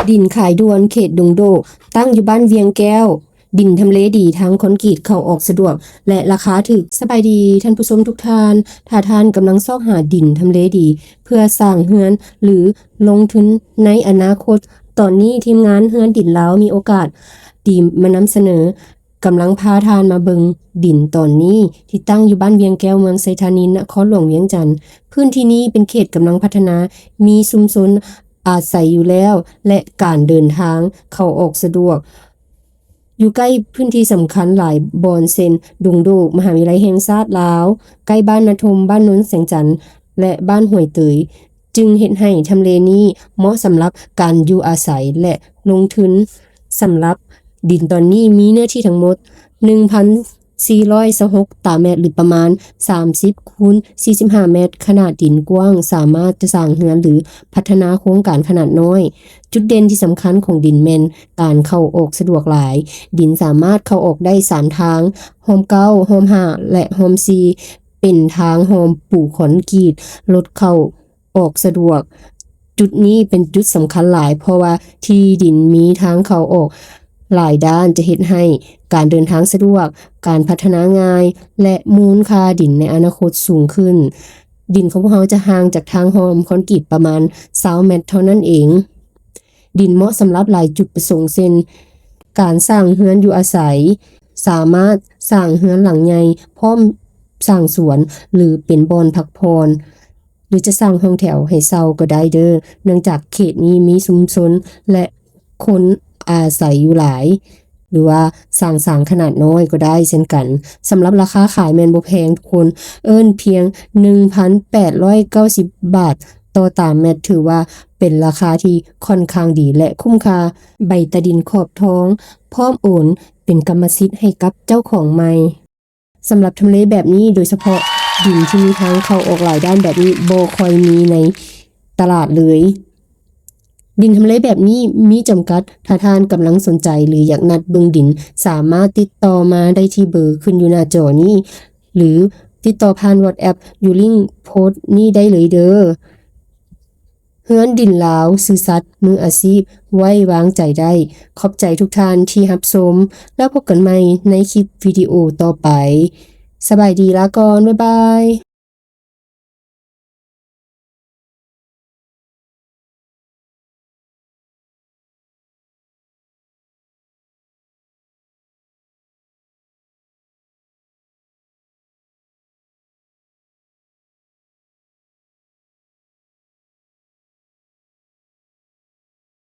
ດິນຂາຍດ່ວນເຂດດົງໂດກ ຕັ້ງຢູ່ບ້ານວຽງແກ້ວ ດິນທຳເລດີ ທາງຄອນກຣີດເຂົ້າອອກສະດວກ ແລະ ລາຄາຖືກ. ສະບາຍດີທ່ານຜູ້ຊົມທຸກທ່ານ, ຖ້າທ່ານກຳລັງຊອກຫາດິນທຳເລດີ ເພື່ອສ້າງເຮືອນ ຫຼື ລົງທຶນໃນອະນາຄົດ, ຕອນນີ້ທີມງານເຮືອນດິນລາວມີໂອກາດດີມານຳສະເໜີ. ກຳລັງພາທ່ານມາເບິ່ງດິນຕອນນີ້ ທີ່ຕັ້ງຢູ່ບ້ານວຽງແກ້ວ ເມືອງໄຊທານີ ນະຄອນຫຼວງວຽງຈັນ. ພື້ນທີ່ນີ້ເປັນເຂດກຳລັງພັດທະນາ, ມີຊຸມຊົນອາໄສຢູ່ແລ້ວ ແລະ ການເດີນທາງເຂົ້າອອກສະດວກ. ຢູ່ໃກ້ພື້ນທີ່ສຳຄັນຫຼາຍບ່ອນ ເຊັ່ນ ດົງໂດກ, ມະຫາວິທະຍາໄລແຫ່ງຊາດລາວ, ໃກ້ບ້ານນາທົ່ມ, ບ້ານໂນນແສງຈັນ ແລະ ບ້ານຫ້ວຍເຕີຍ, ຈຶ່ງເຮັດໃຫ້ທຳເລນີ້ເໝາະສຳລັບການຢູ່ອາໄສ ແລະ ລົງທຶນ. ສຳລັບດິນຕອນນີ້ມີເນື້ອທີ່ທັງໝົດໜຶ່ງພັນສີ່ຮ້ອຍຊາວຫົກຕາແມັດ ຫຼື ປະມານສາມສິບຄູນສີ່ສິບຫ້າແມັດ, ຂະໜາດດິນກວ້າງ, ສາມາດຈະສ້າງເຮືອນ ຫຼື ພັດທະນາໂຄງການຂະໜາດນ້ອຍ. ຈຸດເດັ່ນທີ່ສຳຄັນຂອງດິນແມ່ນການເຂົ້າອອກສະດວກຫຼາຍ. ດິນສາມາດເຂົ້າອອກໄດ້ສາມທາງ, ຮ່ອມເກົ້າ, ຮ່ອມຫ້າ ແລະ ຮ່ອມສີ່ ເປັນທາງຮ່ອມປູຄອນກຣີດ, ລົດເຂົ້າ ອອກສະດວກ. ຈຸດນີ້ເປັນຈຸດສຳຄັນຫຼາຍ ເພາະວ່າທີ່ດິນມີທາງເຂົ້າອອກຫຼາຍດ້ານ ຈະເຮັດໃຫ້ການເດີນທາງສະດວກ, ການພັດທະນາງ່າຍ ແລະ ມູນຄ່າດິນໃນອະນາຄົດສູງຂຶ້ນ. ດິນຂອງພວກເຮົາຈະຫ່າງຈາກທາງຮ່ອມຄອນກຣີດປະມານຊາວແມັດເທົ່ານັ້ນເອງ. ດິນເໝາະສຳລັບຫຼາຍຈຸດປະສົງ ເຊັ່ນ ການສ້າງເຮືອນຢູ່ອາໄສ, ສາມາດສ້າງເຮືອນຫຼັງໃຫຍ່ ພ້ອມສ້າງສວນ ຫຼື ເປັນບ່ອນພັກຜ່ອນ. ຫຼືຈະສ້າງຫ້ອງແຖວໃຫ້ເຊົ່າກໍໄດ້ເດີ້ ເນື່ອງຈາກເຂດນີ້ມີຊຸມຊົນ ແລະ ຄົນອາໄສຢູ່ຫຼາຍ ຫຼືວ່າສ້າງສາງຂະໜາດນ້ອຍກໍໄດ້ເຊັ່ນກັນ. ສຳລັບລາຄາຂາຍແມ່ນບໍ່ແພງທຸກຄົນ, ເອີ້ນພຽງໜຶ່ງພັນແປດຮ້ອຍເກົ້າສິບບາດຕໍ່ຕາແມັດ, ຖືວ່າເປັນລາຄາທີ່ຂ້ອນຂ້າງດີ ແລະ ຄຸ້ມຄ່າ. ໃບຕາດິນຂອບທອງ ພ້ອມໂອນເປັນກຳມະສິດໃຫ້ກັບເຈົ້າຂອງໃໝ່. ສຳລັບທຳເລແບບນີ້, ໂດຍສະເພາະດິນທີ່ມີທາງເຂົ້າອອກຫຼາຍດ້ານແບບນີ້ ບໍ່ຄ່ອຍມີໃນຕະຫຼາດເລີຍ. ດິນທຳເລແບບນີ້ມີຈຳກັດ. ຖ້າທ່ານກຳລັງສົນໃຈ ຫຼື ຢາກນັດເບິ່ງດິນ, ສາມາດຕິດຕໍ່ມາໄດ້ທີ່ເບີຂຶ້ນຢູ່ໜ້າຈໍນີ້ ຫຼື ຕິດຕໍ່ຜ່ານ WhatsApp ຢູ່ລິ້ງໂພສນີ້ໄດ້ເລີຍເດີ້. ເຮືອນດິນລາວ ຊື່ສັດ ມືອາຊີບ ໄວ້ວາງໃຈໄດ້. ຂອບໃຈທຸກທ່ານທີ່ຮັບຊົມ, ແລ້ວພົບກັນໃໝ່ໃນຄລິບວິດີໂອຕໍ່ໄປ. ສະບາຍດີ, ລາກ່ອນ, ບາຍບາຍ.